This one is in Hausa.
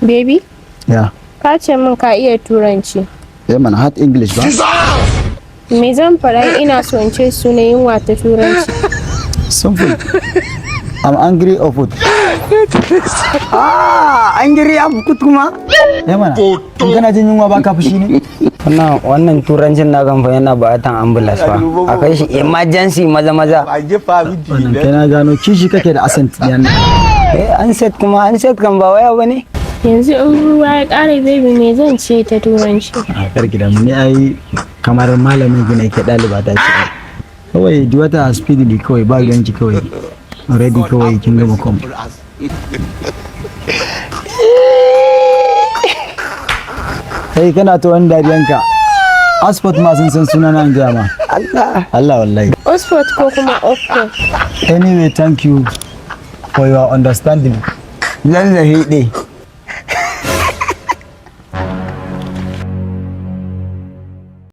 Baby, Ya. Ka ce min ka iya Turanci. Eh mana, hard English ba. Me zan fara ina so in ce sunan yunwa ta Turanci? Simple. I'm angry of food. Ah, angry of food kuma. Eh mana. In kana jin yunwa ba ka fushi ne? Wannan turancin na gan fa yana buƙatan ambulance fa. A kai shi emergency maza maza. Wannan kai na gano kishi kake da accent ɗin nan. Eh, accent kuma, accent kan ba waya bane. Yanzu in ruwa ya ƙare, baby, me zan ce ta Turanci? A karki da ni, ai kamar malamin ki ne, ke ɗaliba ta ce. Kawai the water speedily, kawai ba ruwanki, kawai. Already kawai kin gama kom. Kai kana ta wani dariyanka. Oxford ma sun san suna na gaya ma. Allah. Allah wallahi. Oxford ko kuma Oxford? Anyway, thank you for your understanding. Zan zahiɗe.